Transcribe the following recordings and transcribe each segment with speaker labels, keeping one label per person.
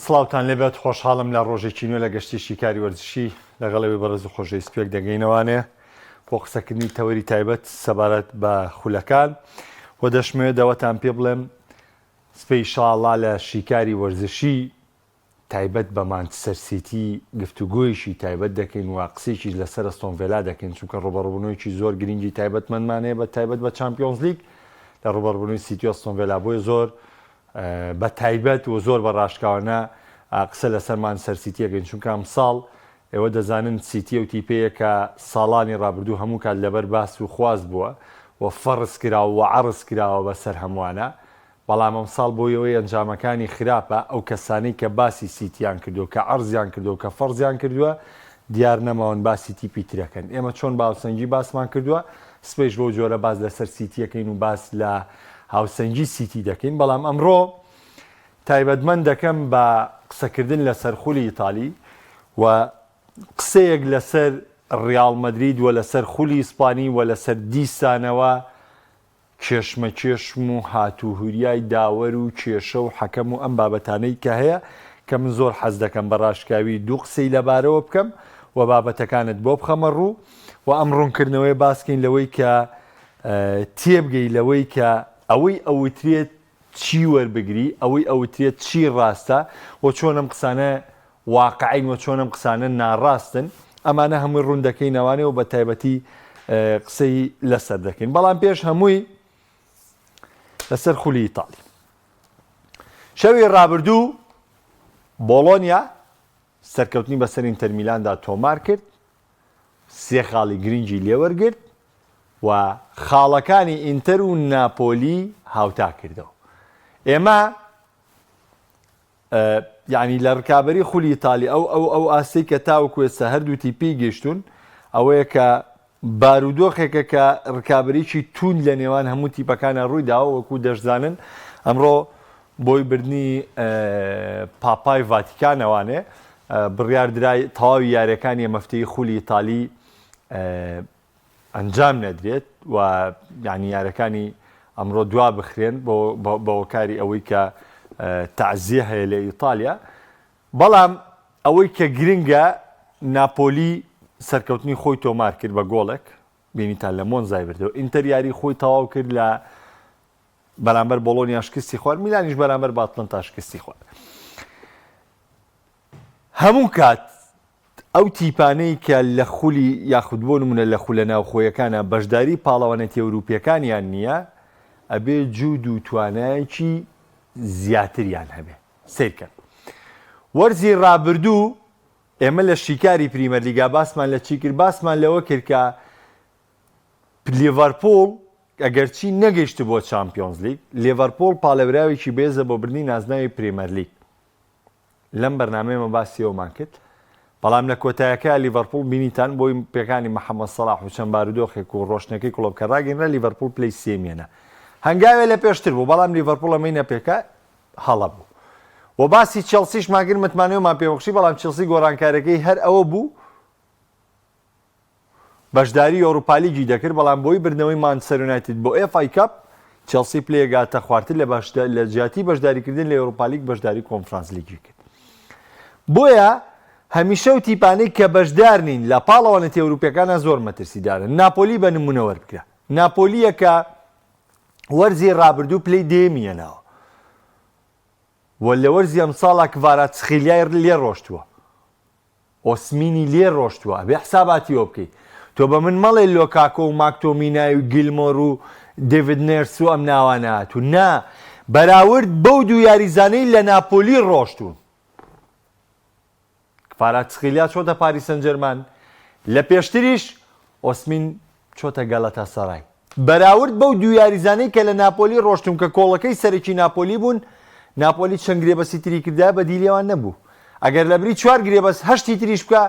Speaker 1: سڵاوتان لێبێت خۆشحاڵم لە ڕۆژێکی نوێ لە گەشتی شیکاری وەرزشی لەگەڵ ئێوەی بەڕێز و خۆشەویست پێک دەگەینەوانێ بۆ قسەکردنی تەوەری تایبەت سەبارەت بە خولەکان و دەشمەوێت دەوەتان پێ بڵێم سپەی ئیشاڵا لە شیکاری وەرزشی تایبەت بە مانچستەر سیتی گفتوگۆیەکی تایبەت دەکەین و قسەیەکیش لەسەر ئەستۆن ڤێلا دەکەین، چونکە ڕووبەڕووبوونەوەیەکی زۆر گرنگی تایبەتمەندمان هەیە بە تایبەت بە چامپیۆنزلیگ لە ڕووبەڕووبوونەوەی سیتی و ئەستۆن ڤێلا، بۆیە زۆر بە تایبەت و زۆر بە ڕاشکاوانە قسە لەسەر مانچستەر سیتی ئەکەین، چونکە ئەمساڵ ئێوە دەزانن سیتی ئەو تیپەیە کە ساڵانی ڕابردوو هەموو کات لەبەر باس و خواست بووە و فەڕز کراوە و عەڕز کراوە بەسەر هەمووانە، بەڵام ئەمساڵ بۆی ئەوەی ئەنجامەکانی خراپە، ئەو کەسانەی کە باسی سیتیان کردووە، کە عەرزیان کردووە، کە فەرزیان کردووە، دیار نەماون باسی تیپی ترەکەن. ئێمە چۆن بە هاوسەنگی باسمان کردووە، سبەیش بەو جۆرە باس لەسەر سیتی ئەکەین و باس لە هاوسەنگی سیتی دەکەین، بەڵام ئەمڕۆ تایبەتمەند دەکەم بە قسەکردن لەسەر خولی ئیتالی و قسەیەک لەسەر ڕیاڵ مەدرید و لەسەر خولی ئیسپانی و لەسەر دیسانەوە کێشمەکێشم و هاتوهوریای داوەر و کێشە و حەکەم و ئەم بابەتانەی کە هەیە کە من زۆر حەز دەکەم بە ڕاشکاوی دوو قسەی لەبارەوە بکەم و بابەتەکانت بۆ بخەمە ڕوو و ئەم ڕوونکردنەوەیە باس کەین لەوەی کە تێبگەی لەوەی کە ئەوەی ئەوترێت چی وەربگری ئەوەی ئەوترێت چی ڕاستە و چۆن ئەم قسانە واقعین و چۆن ئەم قسانە ناڕاستن ئەمانە هەمووی ڕوون دەکەینەوانێ و بە تایبەتی قسەی لەسەر دەکەین بەڵام پێش هەمووی لەسەر خولی ئیتاڵی شەوی ڕابردوو بۆڵۆنیا سەرکەوتنی بەسەر ئینتەرمیلاندا تۆمار کرد سێ خاڵی گرنگی لێوەرگرت و خاڵەکانی ئینتەر و ناپۆلی هاوتا کردەوە ئێمە یانی لە رکابەری خولی ئیتالی ئەو ئەو ئەو ئاستەی کە تاوەکو ئێستا هەردوو تیپ پێی گەیشتوون ئەوەیە کە بارودۆخێکە کە رکابەریی تووند لە نێوان هەموو تیپەکانە ڕووی داوە وەکو دەشزانن ئەمڕۆ بۆی بردنی پاپای ڤاتیکانەوانێ بڕیار درای تەواوی یاریەکانی ئەمەفتەی خولی ئیتالی ئەنجام نەدرێت و یانی یارەکانی ئەمڕۆ دوا بخرێن بەوەکاری ئەوەی کە تەعزیە هەیە لە ئیتالیا بەڵام ئەوەی کە گرنگە ناپۆلی سەرکەوتنی خۆی تۆمار کرد بە گۆڵێک بینیتان لە مۆنزای بردەوە ئینتەر یاری خۆی تەواو کرد لە بەرامبەر بۆڵۆنیا شکستی خوارد میلانیش بەرامبەر باتلەنتا شکستی خوارد هەموو کات ئەو تیپانەی کە لە خولی یاخود بۆ نمونە لە خولە ناوخۆیەکانا بەشداری پاڵەوانێتیە ئەوروپیەکانیان نییە ئەبێ جود و توانایەکی زیاتریان هەبێ سەیرکەن وەرزی رابردوو ئێمە لە شیکاری پریمەرلیگا باسمان لە چی کرد باسمان لەوە کرد کە لیڤەرپوڵ ئەگەرچی نەگەیشتبووە چامپیۆنزلیگ لیڤەرپوڵ پاڵێوراوێکی بێزە بۆ بردنی نازناوی پریمەرلیگ لەم بەرنامەیەمە باسی ئەومان کرد، بەڵام لە کۆتایەکەیا لیڤەرپوڵ بینیتان بۆی پێکانی محەمەد سەڵاح و چەند بارودۆخێک و ڕۆشتنەکەی کڵۆپ کە ڕاگەینرا لیڤەرپوڵ پلەی سێیەمی هێنا هەنگاوێ لە پێشتر بوو بەڵام لیڤەرپوڵ ئەمەی نەپێکا هەڵە بوو و باسی چێڵسیشمان کرد متمانەوەمان پێبەخشی بەڵام چێڵسی گۆڕانکارەکەی هەر ئەوە بوو بەشداری یۆروپالیگی دەکرد، بەڵام بۆی بردنەوەی مانچستەر یونایتد بۆ ئێف ئای کەپ، چێڵسی پلەیەک هاتە خوارتر لە لە جیاتی بەشداریکردن لە یۆروپالیگ بەشداری کۆنفرانس لیگی کرد. بۆیە هەمیشە و تیپانەی کە بەشدار نین لە پاڵەوانێتی ئەوروپیەکانە زۆر مەترسیدارن. ناپۆلی بە نمونە وەربگرە. ناپۆلییە کە وەرزی رابردوو پلەی دەیەمی هێناوە و لە وەرزی ئەمساڵا کڤاراتسخیلیای لێ رۆشتووە. ئۆسمینی لێ ڕۆشتووە ئەبێ حساباتی ئەوە بکەی تۆ بە من مەڵێ لۆکاکۆ و ماکتۆمینای و گیلمۆر و دێڤد نێرس و ئەم ناوانە هاتوون نا بەراورد بەو دوو یاریزانەی لە ناپۆلی ڕۆشتوون کفاراتسخیلیا چۆتە پاریس سەنجەرمان لە پێشتریش ئۆسمین چۆتە گەلەتاسەرای. بەراورد بەو دوو یاریزانەی کە لە ناپۆلی ڕۆشتوون کە کۆڵەکەی سەرەکی ناپۆلی بوون، ناپۆلی چەند گرێبەستی تری کردایە بەدیلی ئەوان نەبوو. ئەگەر لەبری چوار گرێبەست هەشتی تریش بکا،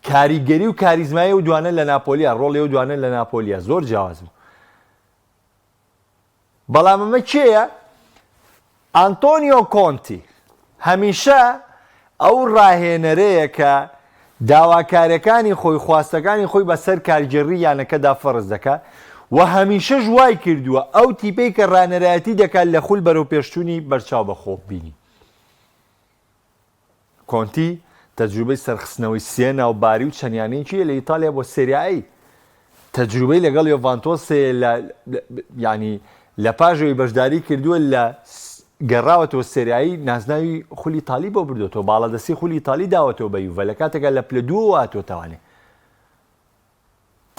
Speaker 1: کاریگەری و کاریزمای ئەو دوانە لە ناپۆلیا، ڕۆڵی ئەو دوانە لە ناپۆلیا زۆر جیاواز بوو. بەڵام ئەمە کێیە؟ ئانتۆنیۆ کۆنتی هەمیشە ئەو ڕاهێنەرەیە کە داواکاریەکانی خۆی، خواستەکانی خۆی بەسەر کارگێڕی یانەکەدا فەرز دەکات و هەمیشەش وای کردووە ئەو تیپەی کە ڕانەرایەتی دەکات لە خول بەرەوپێشچوونی بەرچاو بەخۆ بینی. کۆنتی تەجروبەی سەرخستنەوەی سیێنا و باری و چەند یانەیەکی هەیە لە ئیتالیا بۆ سێریا ئەی. تەجروبەی لەگەڵ یۆڤانتۆس هەیە لە یانی لە پاش ئەوەی بەشداری کردووە لە گەڕاوەتەوە سێریایی نازناوی خولی ئیتالی بۆ بردوێتەوە باڵادەستی خولی ئیتالی داوەتەوە بە یوڤە لە کاتێکا لە پلە دووەوە هاتووەتەوانێ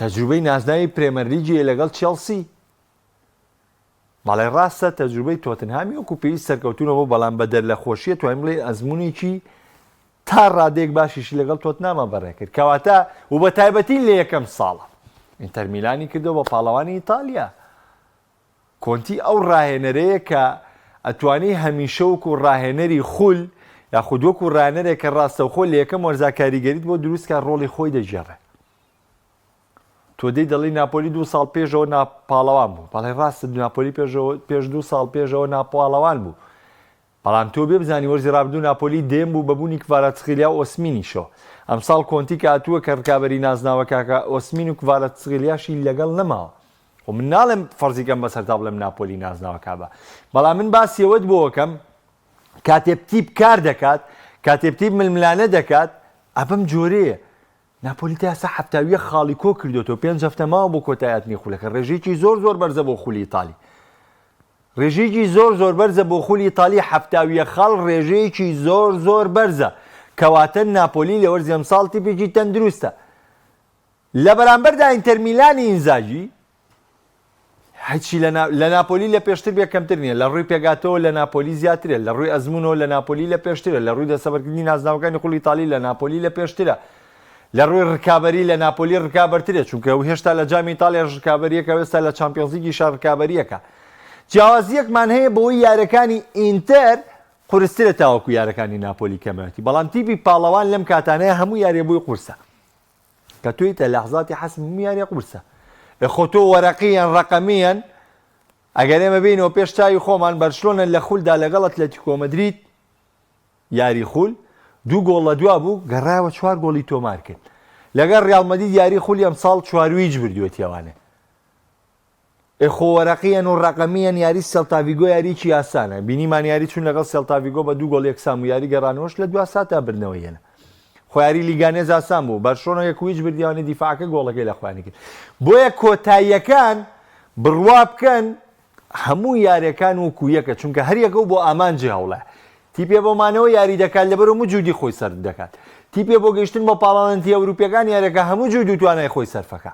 Speaker 1: تەجروبەی نازناوی پرێمەرلیگی هەیە لەگەڵ چێڵسی بەڵێ ڕاستە تەجروبەی تۆتنهامی وەکو پێویست سەرکەوتوو نەبوو، بەڵام بەدەر لە خۆشییە توانیم بڵێین ئەزموونێکی تا ڕادەیەک باشیشی لەگەڵ تۆتناما بەڕێکرد، کەواتە و بە تایبەتی لە یەکەم ساڵە ئینتەر میلانی کردەوە بە پاڵەوانی ئیتالیا. کۆنتی ئەو ڕاهێنەرەیە کە ئەتوانی هەمیشە وەکو ڕاهێنەری خول یاخود وەکو ڕاهێنەرێک کە ڕاستەوخۆ لە یەکەم وەرزا کاریگەریت بۆ دروست کا ڕۆڵی خۆی دەگێڕێ. تۆ دێی دەڵێی ناپۆلی دوو ساڵ پێشەوە ناپاڵەوان بوو بەڵێ ڕاستە ناپۆلی پێشەوە پێش دوو ساڵ پێشەوە ناپاڵەوان بوو بەڵام تۆ بێ بزانی وەرزی ڕابردوو ناپۆلی دێم بوو بەبوونی کڤاراتسخیلیا و ئۆسمینیشەوە ئەمساڵ کۆنتی کە هاتووە کە ڕکابەری نازناوە کاکە ئۆسمین و کڤاراتسخیلیاشی لەگەڵ نەماوە خۆ من ناڵێم فەرزی کەم بەسەر تا بڵێم ناپۆلی نازناوەکە بە بەڵام من باسی ئەوەت بۆ ئەکەم کاتێ تیپ کار دەکات کاتێ تیپ ململانە دەکات ئەبم جۆرەیە ناپۆلی تا ئێستا 71 خاڵی کۆ کردۆتەوە، پێنج هەفتە ماوە بۆ کۆتایهاتنی خولەکە، ڕێژەیەکی زۆر زۆر بەرزە بۆ خولی ئیتالی. ڕێژەیەکی زۆر زۆر بەرزە بۆ خولی ئیتالی 71 خاڵ ڕێژەیەکی زۆر زۆر بەرزە. کەواتە ناپۆلی لە وەرزی ئەمساڵ تیپێکی تەندروستە. لە بەرامبەردا ئینتەر میلانی ئینزاگی هیچی لە ناپۆلی لە پێشتر بێ کەمتر نییە، لە ڕووی پێکهاتەوە لە ناپۆلی زیاترە، لە ڕووی ئەزموونەوە لە ناپۆلی لە پێشترە، لە ڕووی دەستەبەرکردنی نازناوەکانی خولی ئیتالی لە ناپۆلی لە پێشترە، لە ڕووی ڕکابەری لە ناپۆلی ڕکابەرترە، چونکە ئەو هێشتا لە جامی ئیتالیاش ڕکابەرییەکە و ئێستا لە چامپیۆنزلیگیشا ڕکابەرییەکە. جیاوازییەکمان هەیە بەوەی یارەکانی ئینتەر قورسترە تاوەکو یارەکانی ناپۆلی کەمایەتی، بەڵام تیپی پاڵەوان لەم کاتانەیە هەموو یارییە بۆی قورسە. کە تۆیتە لەحزاتی حەسم هەموو یاریە قورسە ئێ خۆ تۆ وەرەقیەن ڕەقەمیەن ئەگەر ئێمە بینەوە پێش چاوی خۆمان بەرشلۆنە لە خولدا لەگەڵ ئەتلەتیکۆ مەدرید یاری خول دوو گۆڵ لە دوا بوو گەڕایەوە چوار گۆڵی تۆمار کرد لەگەڵ ڕیاڵ مەدرید یاری خولی ئەمساڵ چوارویچ بردوێتیەوانێ ئێ خۆ وەرەقیەن و ڕەقەمیەن یاری سێلتاڤیگۆ یاریەکی ئاسانە بینیمان یاری چوون لەگەڵ سێلتاڤیگۆ بە دوو گۆڵ یەکسان بوو یاری گەڕانەوەش لە دوا ساتا بردنەوەی هێنا خۆ یاری لیگانێز ئاسان بوو بەرشۆنە یەک و هیچ بردیوانی دیفاعەکە گۆڵەکەی لە خۆیانی کرد بۆیە کۆتاییەکان بڕوا بکەن هەموو یاریەکان وەکو یەکە چونکە هەر یەکە و بۆ ئامانجی هەوڵە تیپێ بۆ مانەوە یاری دەکات لەبەر هەموو جودی خۆی سەرف دەکات تیپێ بۆ گەیشتن بە پاڵەوانێتی ئەوروپیەکان یاریەکە هەموو جود و توانای خۆی سەرفەکە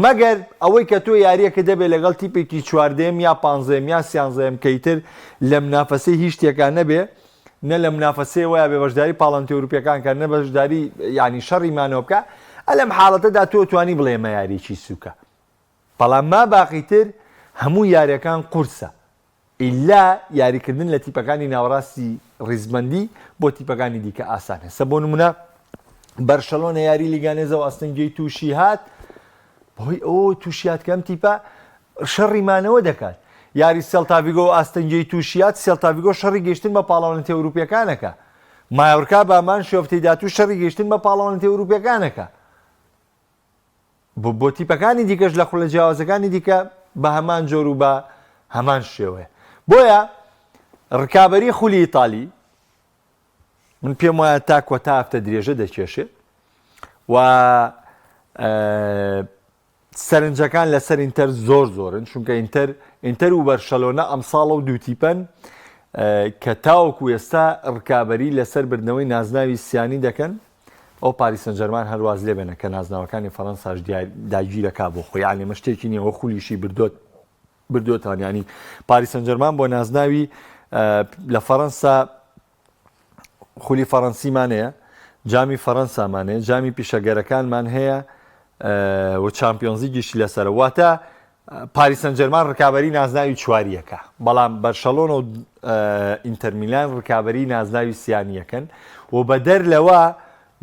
Speaker 1: مەگەر ئەوەی کە تۆ یارییەکە دەبێ لەگەڵ تیپێکی چواردەیەم یا پانزەیەم یا سیانزەیەم کە ئیتر لە منافەسەی هیچ شتێکا نەبێ نە لە منافەسەی وەیا بێ بەشداری پاڵەوانێتی ئەوروپیەکان کە نە بەشداری یانی شەڕی مانەوە بکا ئە لەم حاڵەتەدا تۆ توانی بڵێ ئەمە یاریی سووکە بەڵام ما باقی تر هەموو یاریەکان قورسە ئیلا یاریکردن لە تیپەکانی ناوەڕاستی ڕیزبەندی بۆ تیپەکانی دیکە ئاسانە. سە بۆ نمونە بەرشەلۆنە یاری لیگانێزە و ئاستەنگیی تووشی هات بەهۆی ئەوەوە تووشی هات کە ئەم تیپە شەڕی مانەوە دەکات. یاری سێلتاڤیگۆ و ئاستەنگیی تووشی هات، سێلتاڤیگۆ شەڕی گەیشتن بە پاڵەوانێتی ئەوروپییەکانەکە. مایۆرکا بە هەمان شێوە داهاتوو شەڕی گەیشتن بە پاڵەوانێتی ئەوروپییەکانەکە. بۆ تیپەکانی دیکەش لە خولە جیاوازەکانی دیکە بە هەمان جۆر و بە هەمان شێوەیە بۆیە ڕکابەری خولی ئیتالی من پێم وایە تا کۆتا هەفتە درێژە دەکێشێ و سەرنجەکان لەسەر ئینتەر زۆر زۆرن چونکە ئینتەر ئینتەر و بەرشەلۆنە ئەمساڵە و دوو تیپەن کە تاوەکو ئێستا ڕکابەری لەسەر بردنەوەی نازناوی سیانی دەکەن ئەو پاریس سەنجەرمان هەر واز لێبێنە کە نازناوەکانی فەرەنساش داگیرەکا بۆ خۆی یانی ئەمە شتێکی نییە وە خولیشی بردۆت بردۆتان ینی پاریس سەنجەرمان بۆ نازناوی لە فەرەنسا خولی فەرەنسیمان هەیە جامی فەرەنسامان هەیە جامی پیشەگەرەکانمان هەیە و چامپیۆنزیگیشی لەسەر واتە پاریس سەنجەرمان ڕکابەری نازناوی چواریەکە، بەڵام بەرشەلۆنە و ئینتەرمیلان ڕکابەری نازناوی سیانیەکەن و بەدەر لەوە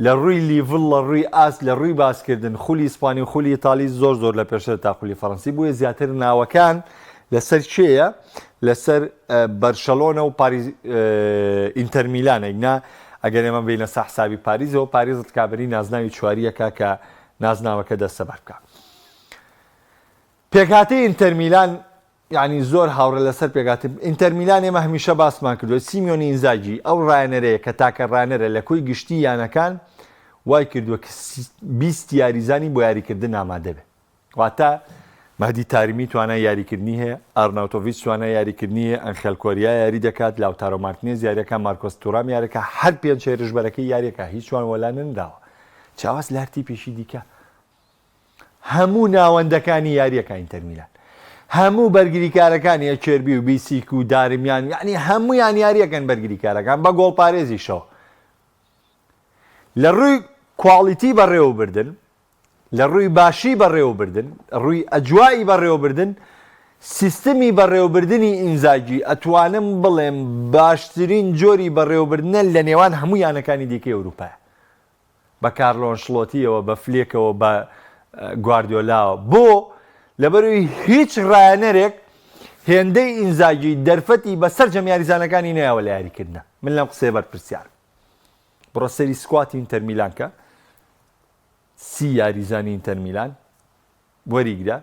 Speaker 1: لە ڕووی level لە ڕووی ئاست لە ڕووی باسکردن خولی ئیسپانی و خولی ئیتالی زۆر زۆر لە پێشترە تا خولی فەرەنسی بۆیە زیاتر ناوەکان لەسەر کێیە لەسەر بەرشەلۆنە و پاریس ئینتەرمیلانە نا ئەگەر ئێمە بینە سە حسابی پاریسەوە پاریس ڕکابەری نازناوی چواریەکە کە نازناوەکە دەستەبەر بکە. پێکهاتەی ئینتەر میلان یانی زۆر هاوڕێ لەسەر پێکهاتن ئینتەر میلان ئێمە هەمیشە باسمان کردووە سیمیۆنی ئینزاگی ئەو ڕایەنەرەیە کە تاکە ڕانەرە لە کۆی گشتی یانەکان وای کردووە کە 20 یاریزانی بۆ یاریکردن ئامادە بێ واتە مەهدی تارمی توانای یاریکردنی هەیە ئارناوتۆڤیچ توانای یاریکردنی هەیە ئەنخێل کۆریا یاری دەکات لاوتارۆ مارتینێز یاریەکە مارکۆس تورام یاریەکە هەر پێنج هێرشبەرەکەی یاریەکە هیچوان وەلا نەنراوە جیاواز لە هەر تیپێکی دیکە هەموو ناوەندەکانی یاریەکە ئینتەر میلان هەموو بەرگریکارەکانی ئەچێربی و بیسیک و دارمیان یعنی هەمویان یاریەکەن بەرگریکارەکان بە گۆڵپارێزیشەوە لە ڕووی quality بەڕێوەبردن لە ڕووی باشی بەڕێوەبردن ڕووی ئەجوایی بەڕێوەبردن سیستمی بەڕێوەبردنی ئینزاگی ئەتوانم بڵێم باشترین جۆری بەڕێوەبردنە لە نێوان هەموو یانەکانی دیکەی ئەوروپایە بە کارلۆ ئەنشلۆتیەوە بە فلێکەوە بە گواردیۆلاوە بۆ لەبەرەوەی هیچ ڕایەنەرێک هێندەی ئینزاگی دەرفەتی بە سەرجەم یاریزانەکانی نەیاوە لە یاریکردنە من لەم قسەیە بەرپرسیارم بڕۆ سەری squad ی ئینتەر میلان کە سی یاریزانی ئینتەر میلان وەریگرە،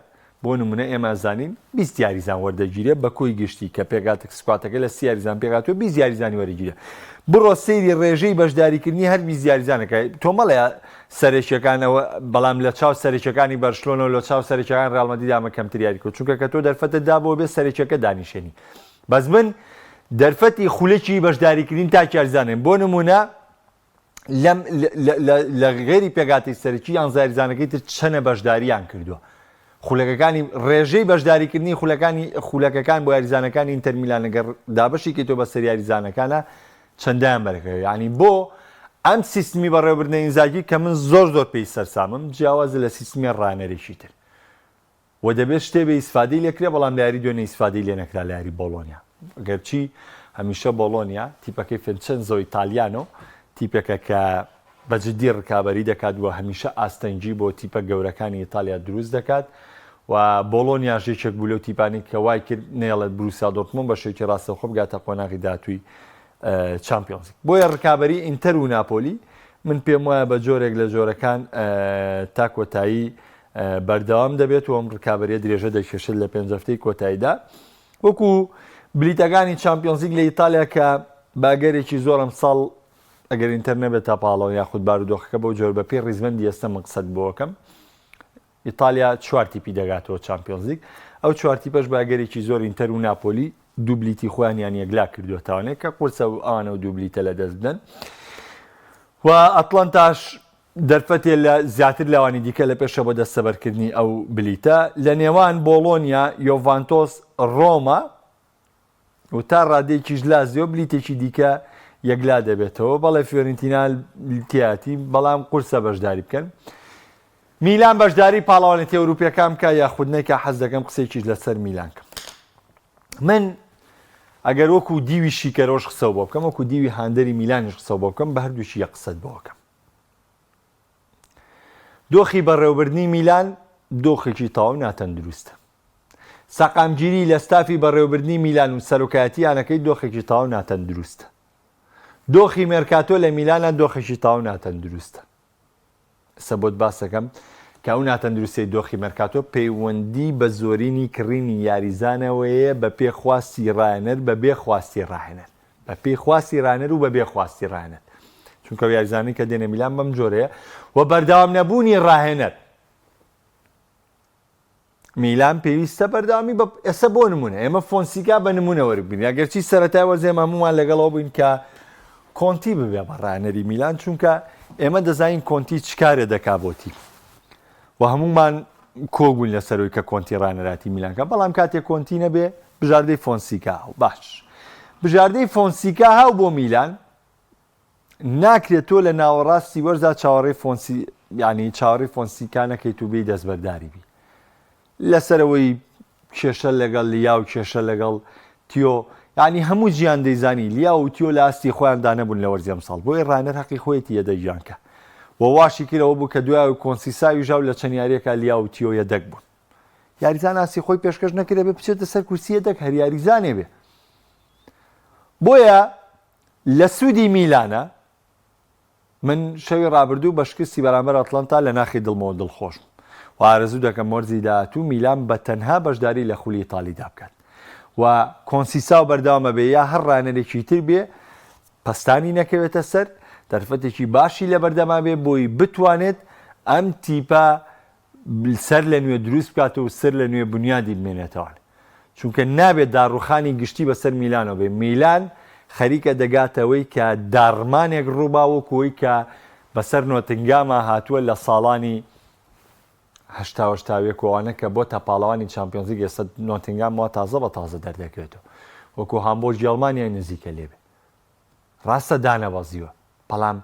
Speaker 1: بۆ نمونە ئێمە ئەزانین 20 یاریزان وەردەگیرێ بە کۆی گشتی کە پێکهاتە squad ەکە لە سی یاریزان پێکهاتووە 20 یاریزانی وەرەگیرێ بڕۆ سەیری ڕێژەی بەشداریکردنی هەر 20 یاریزانەکە تۆ مەڵێ سەرەکیەکانەوە بەڵام لە چاو سەرەکیەکانی بەرشلۆنە و لە چاو سەرەکیەکان ڕیاڵ مەدرید ئەمە کەمتر یاری کرد چونکە کە تۆ دەرفەتت دابەوە بێ سەرەکیەکە دانیشێنی بەس من دەرفەتی خولەکی بەشداریکردن تاک یاریزانێن بۆ نمونە لەم لە غێری پێکهاتەی سەرەکی یان یاریزانەکەی تر چەنە بەشداریان کردووە خولەکەکانی ڕێژەی بەشداریکردنی خولەکانی خولەکەکان بۆ یاریزانەکانی ئینتەر میلان گەر دابەشی کەیتەوە بەسەر یاریزانەکانە چەندیان بەرەکەوێت یعنی بۆ ئەم سیستمی بەڕێوەبردنە ئینزاگی کە من زۆر زۆر پێی سەرسامم جیاوازە لە سیستمی ڕانەرێکی تر و دەبێت شتێ بێ ئیسفادەی لێ کرێ بەڵام لە یاری دوێنێ ئیسفادەی لێ نەکرا لە یاری بۆڵۆنیا گەرچی هەمیشە بۆڵۆنیا تیپەکەی فنچنزۆ ئیتالیانۆ تیپێکە کە بە جدی ڕکابەری دەکات و هەمیشە ئاستەنگی بۆ تیپە گەورەکانی ئیتالیا دروست دەکات و بۆڵۆنیاش یەکێک بوو لەو تیپانی کە وای کرد نێڵێت بروسیا دۆرتمۆند بە شێوەیەکی ڕاستەوخۆ بگاتە قۆناغی داهاتووی چامپیۆنز بۆیە ڕکابەری ئینتەر و ناپۆلی من پێم وایە بە جۆرێک لە جۆرەکان تا کۆتایی بەردەوام دەبێت و ئەم ڕکابەریە درێژە دەکێشێت لە پێنج هەفتەی کۆتاییدا وەکو بلیتەکانی چامپیۆنزیگ لە ئیتالیا کە باگەرێکی زۆر ئەمساڵ ئەگەر ئینتەر نەبێت تا پاڵەوە یاخود بارودۆخەکە بەو جۆر بە پێی ڕیزبەندی ئێستا من قسەت بۆکەم ئیتالیا چوار تیپی دەگاتەوە چامپیۆنزلیگ ئەو چوار تیپەش باگەرێکی زۆر ئینتەر و ناپۆلی دوو بلیتی خۆیانیان یەکلا کردووە تاوانێک کە قورسە و ئەوانە و دوو بلیتە لە دەست بدەن و ئەتلەنتاش دەرفەتێ لە زیاتر لەوانی دیکە لە پێشە بۆ دەستەبەرکردنی ئەو بلیتە لە نێوان بۆڵۆنیا، یۆڤانتۆس، ڕۆما و تا ڕادەیەکیش لازیۆ بلیتێکی دیکە یەکلا دەبێتەوە. بەڵێ فیۆرنتینا تیاتی بەڵام قورسە بەشداری بکەن. میلان بەشداری پاڵەوانێتی ئەوروپیەکان بکە یاخود نەیکا حەز دەکەم قسەیەکیش لەسەر میلان کەم. من ئەگەر وەکو دیوی شیکەرەوەش قسەو بۆ بکەم وەکو دیوی هاندەری میلانیش قسەو بۆ بکەم بە هەردووکی یەک قسەت بۆ ئەکەم. دۆخی بەڕێوەبردنی میلان دۆخێکی تەواو ناتەندروستە. سەقامگیری لە ستافی بەڕێوەبردنی میلان و سەرۆکایەتی یانەکەی دۆخێکی تەواو ناتەندروستە. دۆخی مێرکاتۆ لە میلانە دۆخێکی تەواو ناتەندروستە. ئێستا بۆت باس دەکەم کە ئەو ناتەندروستیەی دۆخی مێرکاتۆ پەیوەندی بە زۆرینی کڕینی یاریزانەوەیە بە پێ خواستی ڕایەنەر بە بێ خواستی ڕاهێنەر. بە پێی خواستی ڕانەر و بە بێ خواستی ڕانەر چونکە یاریزانانی کە دێنە میلان بەم جۆرەیە و بەردەوام نەبوونی ڕاهێنەر میلان پێویستە بەردەوامی بە ئێستا بۆ نمونە ئێمە فۆنسیکا بە نمونە وەربگرین ئەگەرچی سەرەتای وەرز ئێمە هەموومان لەگەڵەوە بووین کە کۆنتی ببێ بە ڕانەری میلان چونکە ئێمە دەزانین کۆنتی چ کارێ دەکا بۆ تیپ و هەموومان کۆک بووین لەسەرەوەی کە کۆنتی ڕانەراتی میلان کە بەڵام کاتێک کۆنتی نەبێ بژاردەی فۆنسیکا هاو باش بژاردەی فۆنسیکا هاو بۆ میلان ناکرێت تۆ لە ناوەڕاستی وەرزا چاوەڕێی فۆنسی ینی چاوەڕێی فۆنسیکا نەکەیت و بێی دەستبەرداری بی لەسەرەوەی کێشە لەگەڵ لیا و کێشە لەگەڵ تیۆ یعنی هەموو جیان دەیزانی لیا و تیۆ لە ئاستی خۆیاندا نەبوون لە وەرزی ئەمساڵ بۆیە ڕانەر هەقی خۆیەتی یەدەگیان کە و واشی کردەوە بوو کە دوای کۆنسیساوی ژاو لە چەند یاریەکە لیا و تیۆ یەدەگ بوون یاریزان ئاستی خۆی پێشکەش نەکرد بێ بچێتە سەر کورسی یەدەگ هەر یاریزانێ بێ بۆیە لە سوودی میلانە من شەوی ڕابردوو بە شکستی بەرامبەر ئەتڵەنتا لە ناخی دڵمەوە دڵخۆشم و ئارەزوو دەکەم وەرزی داهاتوو میلان بە تەنها بەشداری لە خولی ئیتالیدا بکات. و کۆنسیساو بەردەوامە بێ یا هەر ڕانەرێکی تر بێ پەستانی نەکەوێتە سەر، دەرفەتێکی باشی لەبەردەما بێ بۆی بتوانێت ئەم تیپە سەر لە نوێ دروست بکاتەوە و سەر لە نوێ بنیادی بمێنێتەوە. چونکە نابێت داڕوخانی گشتی بەسەر میلانەوە بێ. میلان خەریکە دەگاتەوەی کە داڕمانێک ڕووبا وەکو ئەوەی کە بەسەر نۆتنگاما هاتووە لە ساڵانی هەشتاو هەشتاویەک و ئەوانە کە بۆتە پاڵەوانی چامپیۆنزلیگ ئێستا نۆتنگام وا تازە بە تازە دەردەکەوێتەوە وەکو هامبۆرگی ئەڵمانیای نزیکە لێبێ ڕاستە دانەبەزیوە بەڵام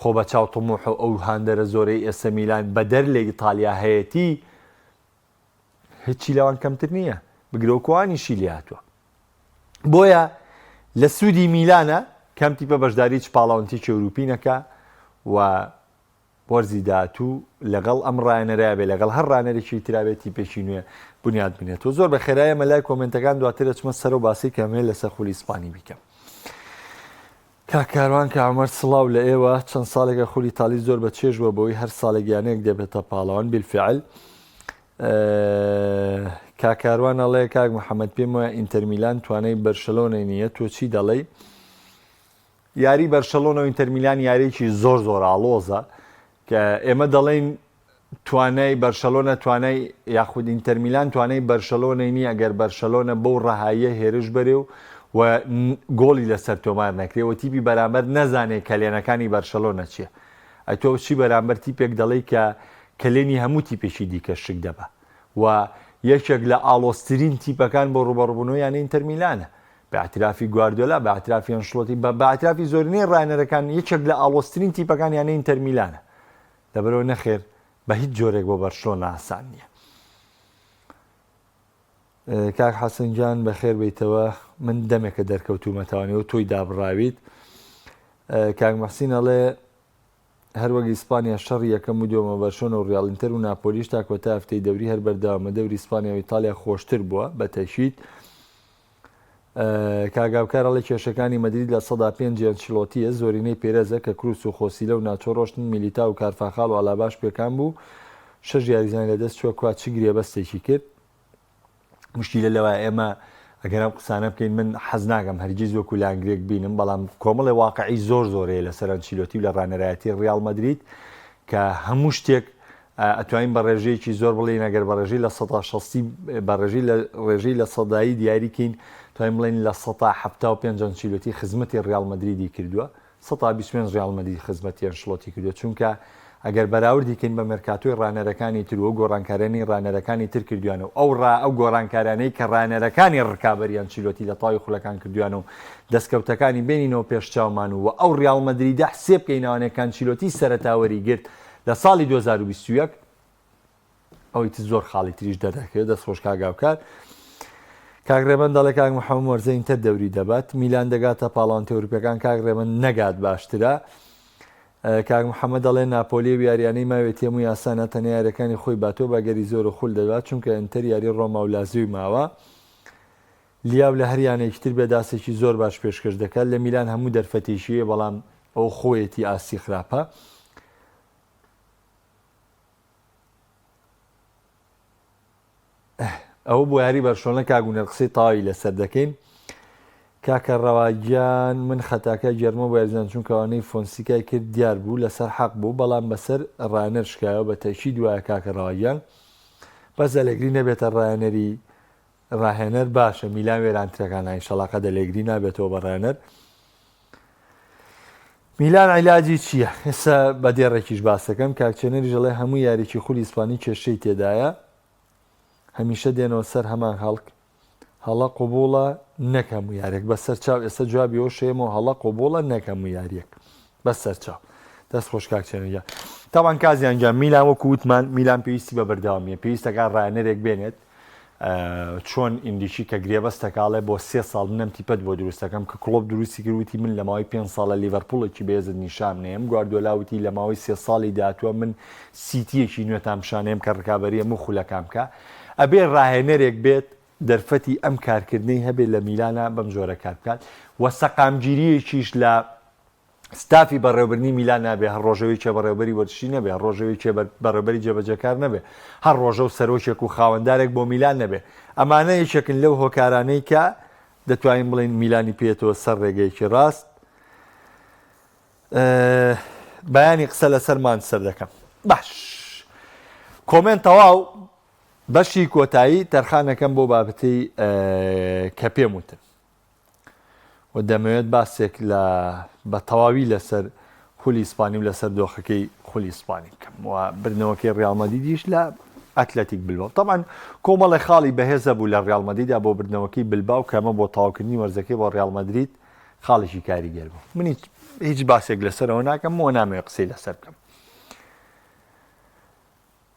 Speaker 1: خۆ بە چاو طموح و ئەو هاندەرە زۆرەی ئێستا میلان بەدەر لە ئیتالیا هەیەتی هیچی لەوان کەمتر نییە بگرە وەکوانیشی لێ هاتووە بۆیە لە سوودی میلانە کەم تیپە بەشداری چ پاڵەوانتیکی ئەوروپی نەکا و وەرزی داهاتوو لەگەڵ ئەم ڕاهێنەرە بێ لەگەڵ هەر ڕاهێنەرێکی ترا بێ تیپێکی نوێ بنیات بنێتەوە زۆر بە خێرایی ئەمە لای کۆمێنتەکان دواتر ئەچمە سەرەو باسی کە ئەمەوێت لەسەر خولی ئیسپانی بیکەم. کاک کاروان کاک عومەر سڵاو لە ئێوە چەند ساڵێکە خولی تالی زۆر بە چێژ بووە بەوەی هەر ساڵێک یانەیەک دەبێتە پاڵەوان بالفعل کاک کاروان ئەڵێ کاک محەممەد پێم وایە ئینتەرمیلان توانای بەرشەلۆنەی نییە تۆ چی دەڵێی یاری بەرشەلۆنە و ئینتەرمیلان یاریی زۆر زۆر ئاڵۆزە کە ئێمە دەڵێین توانای بەرشەلۆنە توانای یاخود ئینتەرمیلان توانای بەرشەلۆنەی نییە ئەگەر بەرشەلۆنە بەو ڕەهاییە هێرش بەرێ و و گۆڵی لەسەر تۆمار نەکرێ و تیپی بەرامبەر نەزانێ کەلێنەکانی بەرشەلۆنە چییە ئەی تۆ چی بەرامبەر تیپێک دەڵێی کە کەلێنی هەموو تیپێکی دیکە شک دەبا و یەکێک لە ئاڵۆزترین تیپەکان بۆ ڕووبەڕووبوونەوە یانەی ئینتەرمیلانە بە ئیعترافی گواردیۆلا، بە ئیعترافی ئەنشلۆتی، بە بە ئیعترافی زۆرینەی ڕاهێنەرەکان یەکێک لە ئاڵۆزترین تیپەکان یانەی ئینتەر میلانە. لەبەرئەوە نەخێر بە هیچ جۆرێک بۆ بەرشلۆنە ئاسان نییە. کاک حەسەن گیان بەخێر بێیتەوە من دەمێکە دەرکەوتوومەتەوانەوە تۆی دابڕاویت. کاک محسین ئەڵێ هەروەک ئیسپانیا شەڕی یەکەم و دووەمە بەرشۆنە و ڕیاڵ ئینتەر و ناپۆلیش تا کۆتا هەفتەی دەوری هەر بەردەوامە دەوری ئیسپانیا و ئیتالیا خۆشتر بووە بە تەکید کاک هاوکار ئەڵێ کێشەکانی مەدرید 5% ئەنچیلۆتییە، زۆرینەی پێرێزە کە کروس و خۆسیلە و ناچۆ ڕۆشتن، میلیتاو و کارفاخال و ئالاباش پێکان بوو، شەش یاریزانی لەدەست چووە کوا چ گرێبەستێکی کرد؟ مشکیلە لەوایە ئێمە ئەگەر ئەم قسانە بکەین من حەز ناکەم هەرگیز وەکو لانگرێک بینم بەڵام کۆمەڵێ واقعی زۆر زۆر هەیە لەسەر ئەنچیلۆتی و لە ڕانەرایەتی ڕیاڵ مەدرید کە هەموو شتێک ئەتوانین بە ڕێژەیەکی زۆر بڵێین ئەگەر بە ڕێژەی لە سەتا شەستی بە ڕێژەی لە ڕێژەی لە سەدایی دیاری کەین توانین بڵێین 75% ئەنچیلۆتی خزمەتی ڕیاڵ مەدریدی کردووە 25% ڕیاڵ مەدرید خزمەتی ئەنشلۆتی کردووە چونکە ئەگەر بەراوردی کەین بە مێرکاتۆی ڕانەرەکانی تر و گۆڕانکاریانی ڕانەرەکانی تر کردویانە و ئەو ڕا ئەو گۆڕانکاریانەی کە ڕانەرەکانی ڕکابەری ئەنچیلۆتی لە تەواوی خولەکان کردویانە و دەستکەوتەکانی بێنینەوە پێش چاومان و ئەو ڕیاڵ مەدریدە حسێب کەینەوانێ کە ئەنچیلۆتی سەرەتا وەری گرت لە ساڵی 2021 ئەوەی تر زۆر خاڵی تریش دەردەکەوێت دەست خۆش کاک هاوکار کاک ڕێبەند دەڵێ کاک محەممەد وەرزە ئینتەر دەوری دەبات میلان دەگاتە پاڵەوانتی ئەوروپیەکان کاک ڕێبەند نەگات باشترە کاک محەممەد دەڵێ ناپۆلی و یاریانەی ماوێتی هەمووی ئاسانە تەنیا یاریەکانی خۆی باتۆ بەگەری زۆر و خول دەبات چونکە ئینتەر یاری ڕۆما و لازیۆی ماوە لیاو لە هەر یانەیەکی تر بێت ئاستێکی زۆر باش پێشکەش دەکات، لە میلان هەموو دەرفەتێکی هەیە بەڵام ئەو خۆیەتی ئاستی خراپە. ئەوە بۆ یاری بەرشۆنە کاک هونەر قسەی تەواوی لەسەر دەکەین. کاکە ڕەوا گیان من خەتاکە گێرمە بۆ یاریزان چونکە ئەوانەی فۆنسیکای کرد دیار بوو لەسەر حەق بوو بەڵام بەسەر ڕانەر شکایەوە بە تەکید وایە کاکە ڕەوا گیان بەس ئەلێگری نەبێتە ڕایەنەری ڕاهێنەر باشە میلان وێرانترەکانە ئینشەڵا قەد ئەلێگری نابێتەوە بە ڕاهێنەر میلان عیلاجی چییە ئێستا بە دێڕێکیش باسەکەم کاک چێنەریش دەڵێ هەموو یاریی خولی ئیسپانی کێشەی تێدایە هەمیشە دێنەوە سەر هەمان خەڵک هەڵە قوبوڵە نەک هەموو یارێک بە سەرچاو ئێستا جوابی ئەو شێمەوە هەڵە قوبوڵە نەک هەموو یاریەک بە سەرچاو دەست خۆش کاک چێنەر گیان تاوان کازیان گیان میلان وەکو وتمان میلان پێویستی بە بەردەوامیە پێویستەکە ڕایەنەرێک بێنێت چۆن ئینریکی کە گرێبەستەکە ئەڵێ بۆ سێ ساڵ من ئەم تیپەت بۆ دروست دەکەم کە کڵۆپ دروستی کرد وتی من لە ماوەی پێنج ساڵە لیڤەرپوڵێکی بەهێزت نیشان نەیەم گواردیۆلا وتی لە ماوەی سێ ساڵی داهاتووە من سیتییەکی نوێتان پیشانەیەم کە ڕکابەری هەموو خولەکان بکا ئەبێ ڕاهێنەرێک بێت دەرفەتی ئەم کارکردنەی هەبێت لە میلانا بەم جۆرە کار بکات و سەقامگیرییەکیش لە. ستافی بەڕێوەبردنی میلان نابێ هەر ڕۆژەوەی کێ بەڕێوەبەری وەرزشی نەبێ، هەر ڕۆژەوەی کێ بەڕێوەبەری جێبەجێکار نەبێ، هەر ڕۆژە و سەرۆکێک و خاوەندارێک بۆ میلان نەبێ. ئەمانە یەکێکن لەو هۆکارانەی کە دەتوانین بڵێین میلانی پێێتەوە سەر ڕێگەیەکی ڕاست. بەیانی قسە لەسەر مانچستەر دەکەم. باش comment تەواو بەشی کۆتایی تەرخانەکەم بۆ بابەتی کە پێم وتن. و دەمەوێت باسێک لە بە تەواوی لەسەر خولی ئیسپانی و لەسەر دۆخەکەی خولی ئیسپانی بکەم و بردنەوەکەی ڕیاڵ مەدریدیش لە ئەتلەتیک بلباو تەبعەن کۆمەڵی خاڵی بەهێزە بوو لە ڕیاڵ مەدریدا بۆ بردنەوەکەی بلباو کەمە بۆ تەواوکردنی وەرزەکەی بۆ ڕیاڵ مەدرید خاڵێکی کاریگەر بوو من هیچ باسێک لەسەرەوە ناکەم و نامەوێت قسەی لەسەر بکەم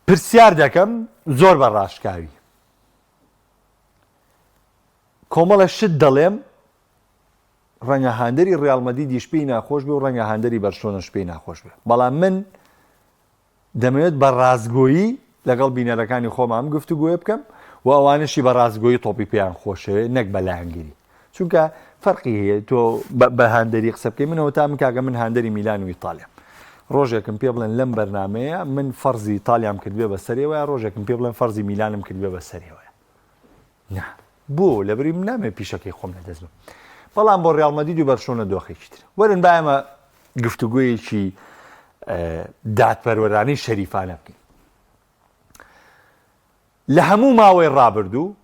Speaker 1: پرسیار دەکەم زۆر بە ڕاشکاوی کۆمەڵێ شت دەڵێم ڕەنگە هاندەری ڕیاڵ مەدریدیش پێی ناخۆش بێ و ڕەنگە هاندەری بەرشلۆنەش پێی ناخۆش بێ بەڵام من دەمەوێت بە ڕاستگۆیی لەگەڵ بینەرەکانی خۆم ئەم گفتوگۆیە بکەم و ئەوانەشی بە ڕاستگۆیی تۆپی پێیان خۆشەوێ نەک بە لایەنگیری چونکە فەرقی هەیە تۆ بە هاندەری قسە بکەی منەوە تا من کاکە من هاندەری میلان و ئیتالیام ڕۆژێکم پێ بڵێن لەم بەرنمەیە من فەرزی ئیتالیام کردبێ بە سەرێوە ڕۆژێکم پێ بڵێن فەرزی میلانم کردبێ بە سەرێوە نا بۆ لەبری من نامەوێت پیشەکەی خۆم لەدەست بم بەڵام بۆ ڕیاڵ مەدرید و بەرشلۆنە دۆخێکی تر وەرن با ئێمە گفتوگۆیەکی دادپەروەرانەی شەریفانە بکەین لە هەموو ماوەی ڕابردوو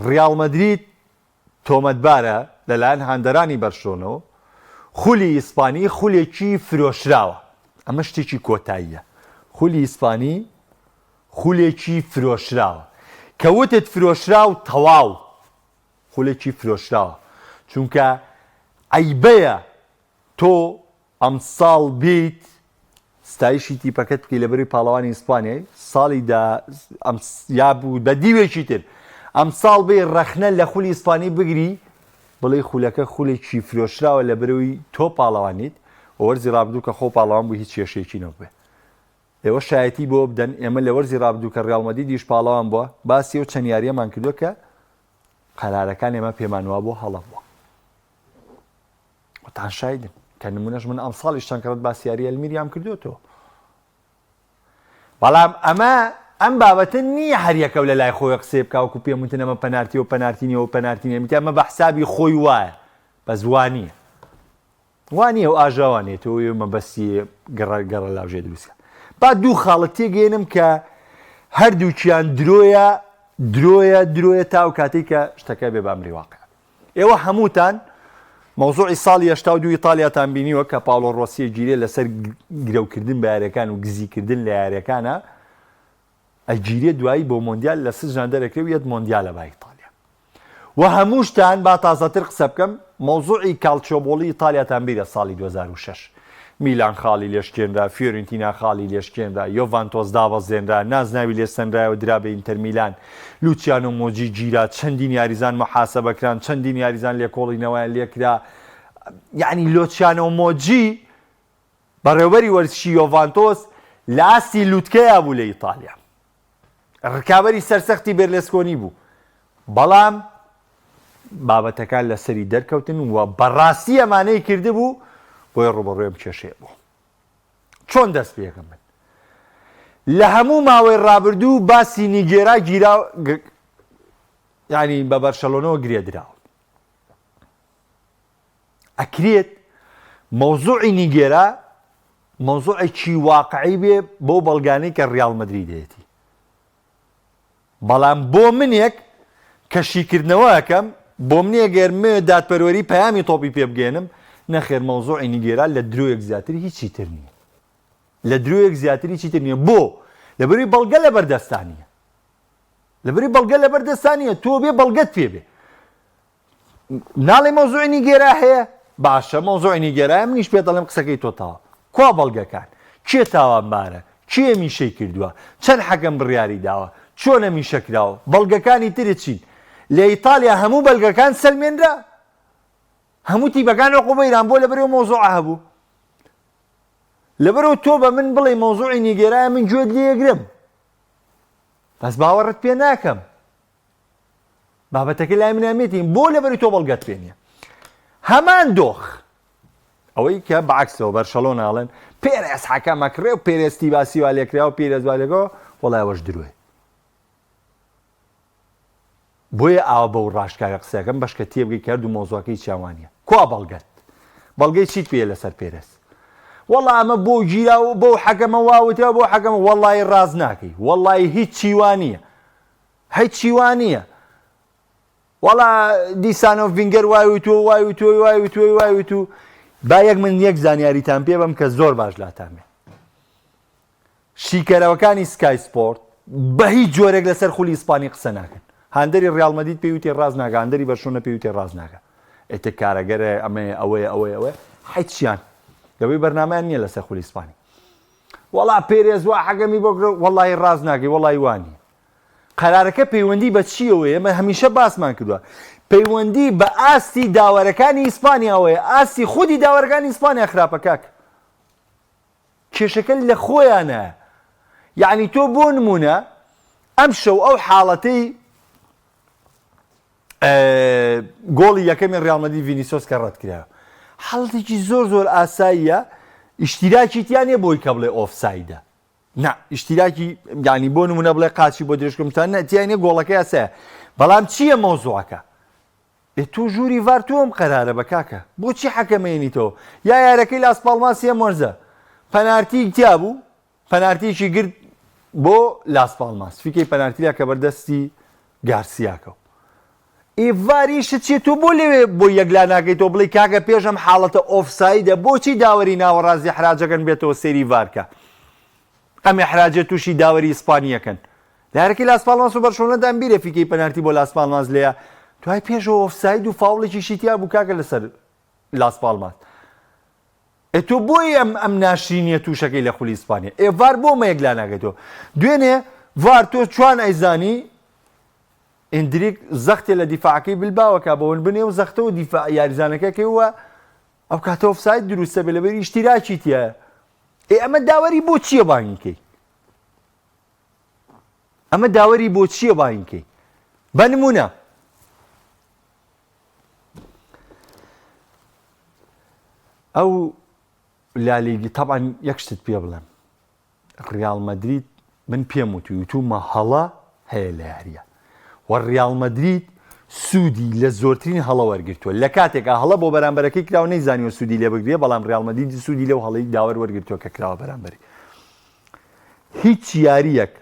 Speaker 1: ڕیاڵ مەدرید تۆمەتبارە لەلایەن هاندەرانی بەرشلۆنەوە خولی ئیسپانی خولێکی فرۆشراوە ئەمە شتێکی کۆتاییە خولی ئیسپانی خولێکی فرۆشراوە کە وتت فرۆشراو تەواو خولێکی فرۆشراوە چونکە عەیبەیە تۆ ئەمساڵ بێیت ستایشی تیپەکەت بکەی لەبەروی پاڵەوانی ئیسپانیای ساڵی دا ئەم یا بوو بە دیوێکی تر ئەمساڵ بێ ڕەخنە لە خولی ئیسپانی بگری بڵێ خولەکە خولێکی فرۆشراوە لەبەرەوەی تۆ پاڵەوانیت وەرزی ڕابردوو کە خۆ پاڵەوان بوو هیچ کێشەیەکی نەبوو ئێوە شایەتی بۆ بدەن، ئێمە لە وەرزی رابردوو کە ریاڵ مەدریدیش پاڵەوان بووە، باسی ئەو چەند یارییەمان کردووە کە قەرارەکان ئێمە پێمان وابووە هەڵە بووە. خۆتان شایدن کە نمونەش من ئەمساڵیش چەند کەڕەت باسی یاری ئەلمیریام کردوێتەوە. بەڵام ئەمە ئەم بابەتە نییە هەر یەکەو لە لای خۆی قسەی بکا وەکو پێم وتن ئەمە پەنارتی و پەنارتی نییە و پەنارتی نییە میتە ئەمە بە حسابی خۆی وایە بەس وا نییە. وا نییە و ئاژاوە نییە تۆ ئەوێ مەبەستی گەڕە گەڕە لاوژێ دروستکە با دوو خاڵت تێگەێنم کە هەردووکیان درۆیە درۆیە درۆیە تا و کاتێک کە شتەکە بێ بە ئەمری واقع ئێوە هەمووتان مەوزوعی ساڵی 82 ئیتالیاتان بینیوە کە پاڵۆ ڕۆسیە گیرێ لەسەر گرەوکردن بە یاریەکان و گزیکردن لە یاریەکانە ئەگیرێ دوایی بۆ مۆندیال لە سجنا دەرەکرێ و یەت مۆندیالە با ئیتالیا و هەمووشتان با تازەتر قسە بکەم مەوزوعی کاڵچۆبۆڵی ئیتالیاتان بیرە ساڵی 2006 میلان خاڵی لێشکێنرا فیۆرنتینا خاڵی لێشکێنرا یۆڤانتۆس دابەزێنرا نازناوی لێسەنرایەوە درا بە ئینتەر میلان لوچیانۆ مۆجی گیرا چەندین یاریزان محاسبە کران چەندین یاریزان لێکۆڵینەوەیان لێکرا یعنی لۆچیانۆ مۆجی بەڕێوبەری وەرزشی یۆڤانتۆس لە ئاستی لوتکەیا بوو لە ئیتالیا ڕکابەری سەرسەختی بێرلسکۆنی بوو بەڵام بابەتەکان لەسەری دەرکەوتن و بەڕاستی ئەمانەی کردبوو بۆیە ڕوبەڕوێم کێشەیە بوو چۆن دەست پێکەم من لە هەموو ماوەی ڕابردوو باسی نیگێرا گیرا ینی بە بەرشەلۆنەوە گرێدراوە ئەکرێت مەوزوعی نیگێرا مەوزوعێکی واقعی بێ بەو بەڵگانەی کە ڕیاڵ مەدرید هەیەتی بەڵام بۆ منێک کە شیکردنەوە ئەکەم بۆ منێ گەر مێ دادپەروەری پەیامی تۆپی پێ بگەێنم نەخێر مەوزوعی نیگێرا لە درۆیەک زیاتر هیچی تر نییە لە درۆیەک زیاتر هیچی تر نییە بۆ لەبەروی بەڵگە لە بەردەستانیە لەبەری بەڵگە لە بەردەستانیە تۆ بێ بەڵگەت پێ بێ ناڵێ مەوزوعی نیگێرا هەیە باشە مەوزوعی نیگێرایە منیش پێ دەڵێم قسەکەی تۆ تەواو کوا بەڵگەکان کێ تاوانبارە کێ میشەی کردووە چەند حەکەم بڕیاری داوە چۆنە میشە کراوە بەڵگەکانی تر چین لە ئیتالیا هەموو بەلگەکان سەلمێنرا هەموو تیپەکان عقوبەیران بۆ لەبەرەوە مەوزوع هەبوو لەبەرەوە تۆ بە من بڵێ مەوزوعی نیگێرایە من گوێت لێگرم بەس باوەڕت پێ ناکەم بابەتەکە لای من ئەمێتین بۆ لەبەری تۆ بەڵگەت پێ نییە هەمان دۆخ. ئەوەی کە بەعەکسەوە بەرشەلۆنە ئەڵێن پێرێز حەکەمە کڕێ و پێرێز تیباسی وا لێکرا و پێرێز وا لێکەوە وەڵای ئەوەش درۆیە. بۆیە ئاوا بەو ڕاشکاوی قسەکەم بەشکە تێبگەی کە هەردوو مەوزوعەکە هیچیان وا نییە. کوا بەڵگەت؟ بەڵگەی چیت پێیە لەسەر پێرێز؟ وەڵا ئەمە بۆ گیرا و بەو حەکەمە وا وترا بۆ حەکەمە وەڵی ڕاست ناکەی وەڵی هیچی وا نییە هیچی وا نییە وەڵا دیسانۆ ڤینگەر وای وتووە وای وتووە وای وتووە وای وتوو با یەک من یەک زانیاریتان پێ بەم کە زۆر باش لاتان بێ شیکەرەوەکانی سکای سپۆرت بە هیچ جۆرێک لەسەر خولی ئیسپانی قسە ناکەن هاندەری ڕیاڵ مەدید پێی وتی ڕاست ناکە هاندەری بەرشۆنە پێی وتی ڕاست ناکە ئێتر کارەگەرە ئەمەیە ئەوەیە ئەوەیە ئەوەیە هیچیان لەوەی بەرنامەیان نییە لەسەر خولی ئیسپانی وەڵا پێرێز وا حەکەمی بۆ وەڵی ڕاست ناکەی وەڵی وانی قەرارەکە پەیوەندی بە چییەوەیە؟ ئێمە هەمیشە باسمان کردووە. پەیوەندی بە ئاستی داوەرەکانی ئیسپانیاوەیە، ئاستی خودی داوەرەکانی ئیسپانیا خراپە کاک. کێشەکە لە خۆیانە. یەعنی تۆ بۆ نموونە ئەمشەو ئەو حاڵەتەی گۆڵی یەکەمی ڕیاڵ مەدرید ڤینیسۆس کە ڕەتکرا حاڵەتێکی زۆر زۆر ئاساییە ئیشتیراکی تیا نییە بۆی کە بڵێ ئۆفسایدە نا ئیشتیراکی یانی بۆ نمونە بڵێ قاچی بۆ درێژکەم تا نە تیای نیە گۆڵەکە یاسایە بەڵام چییە مەوزوعەکە ئێ تۆ ژووری ڤار تۆ ئەم قەرارە بە کاکە بۆچی حەکەمێنیتەوە یا یارەکەی لاس پاڵماس ئەم وەرزە پەنارتی تیا بوو پەنارتیکی گرت بۆ لاس پاڵماس فیکەی پەنارتیلا کە بەردەستی گارسیاکە ئێ ڤار ئیشت چیە تۆ بۆ لەوێ بۆی یەکلا ناکەیتەوە بڵێی کاکە پێش ئەم حاڵەتە ئۆفسایدە بۆچی داوەری ناوەڕاست ئیحراجەکەن بێتەوە سەیری ڤار کە ئەم ئیحراجە توشی داوەری ئیسپانیەکەن لە یاریەکەی لاس پاڵماس و بەرشۆنەدا بیرە فیکەی پەنارتی بۆ لاس پاڵماس لێیە دوای پێشەوە ئۆفساید و فاوڵێکیشی تیا بوو کاکە لەسەر لاس پاڵماس ئێ تۆ بۆی ئەم ئەم ناشرینیە توشەکەی لە خولی ئیسپانیا ئێ ڤار بۆ مە یەکلا ناکەیتەوە دوێنێ ڤار تۆ چوان ئەیزانی ئیندریک زەختێ لە دیفاعەکەی بلباوە کا بە ونبنێ و زەختەوە دیفاع یاریزانەکە کەی و ئەو کاتە ئۆفساید دروستە بێ لەبەر ئیشتیراکی تیایە ئێ ئەمە داوەری بۆ چییە بانگی کەی ئەمە داوەری بۆ چییە بانگی کەی بە نمونە ئەو لالیگی تەبعەن یەک شتت پێ بڵێم ڕیاڵ مەدرید من پێم وتوی وتومە هەڵە هەیە لە یاریە و ڕیاڵ مەدرید سوودی لە زۆرترین هەڵە وەرگرتووە لە کاتێکا هەڵە بۆ بەرامبەرەکەی کراوە نەیزانیوە سوودی لێ بگرێ بەڵام ڕیاڵ مەدرید سوودی لەو هەڵەی داوەر وەرگرتووە کە کراوە بەرامبەری هیچ یاریەک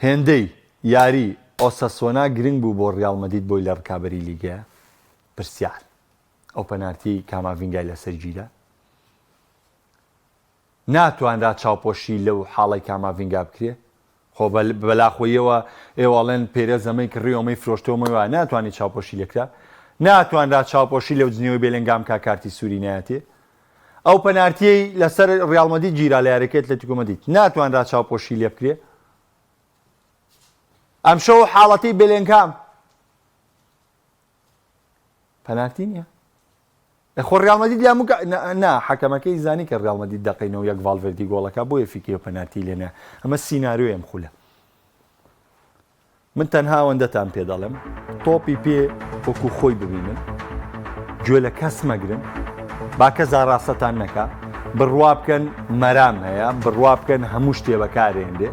Speaker 1: هێندەی یاری ئۆسەسۆنا گرنگ بوو بۆ ڕیاڵ مەدید بۆی لە ڕکابەری لیگە پرسیار ئەو پەنارتیەی کاماڤینگای لەسەر گیرا ناتوانرا چاوپۆشی لەو حاڵەی کاماڤینگا بکرێ خۆ بەلاخۆیەوە ئێوەڵێن پێرێز ئەمەی کڕی ئەمەی فرۆشتەوە مەوە ناتوانانی چاوپۆشی لێکرا ناتوانرا چاوپۆشی لەو جنێوەی بێلنگام کا کارتی سووری نایەتێ ئەو پەنارتیەی لەسەر ڕیاڵ مەدید گیرا لە یاریەکەی ئەتلەتیکۆ مەدید ناتوانرا چاوپۆشی لێ بکرێ ئەمشەو حاڵەتی بێلێنگهام پەنارتی نییە خۆ ڕیاڵ مەدید لە هەموو نا حەکەمەکەی زانی کە ڕیاڵ مەدید دەقەی 91 ڤالڤێردی گۆڵەکە بۆیە فیکەی و پەنارتی لێنە ئەمە سیناریۆی ئەم خولە من تەنها ئەوەندەتان پێ دەڵێم تۆپی پێ وەکو خۆی ببینن گوێ لە کەس مەگرن با کەس ئاراستەتان نەکا بڕوا بکەن مەرام هەیە بڕوا بکەن هەموو شتێ بەکارێنرێ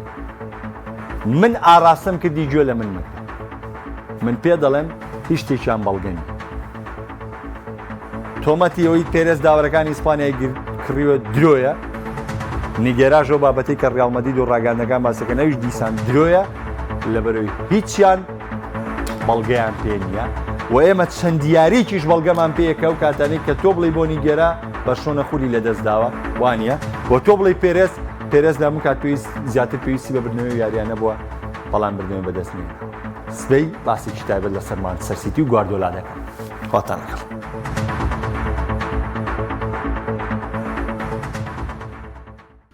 Speaker 1: من ئاراستەم کردی گوێ لە من مەگرە من پێ دەڵێم هیچ شتێکیان بەڵگە نییە تۆمەتی ئەوەی پێرێز داوەرەکانی ئیسپانیای کڕیوە درۆیە نیگێراش ئەو بابەتەی کە ڕیاڵ مەدرید و ڕاگەیاندنەکان باسەکەن ئەویش دیسان درۆیە لەبەرەوەی هیچیان بەڵگەیان پێ نییە و ئێمە چەند یاریکیش بەڵگەمان پێیە کە ئەو کاتانەی کە تۆ بڵێی بۆ نیگێرا بەرشۆنە خولی لەدەست داوە وانە و تۆ بڵێی پێرێز پێرێز لە هەموو کات پێویست زیاتر پێویستی بە بردنەوەی یاریانە بووە بەڵام بردنەوەی بەدەست نێناوە سبەی باسێکی تایبەت لەسەر مانچستەر سیتی و گواردۆلا دەکەم خواتان لەگەڵ.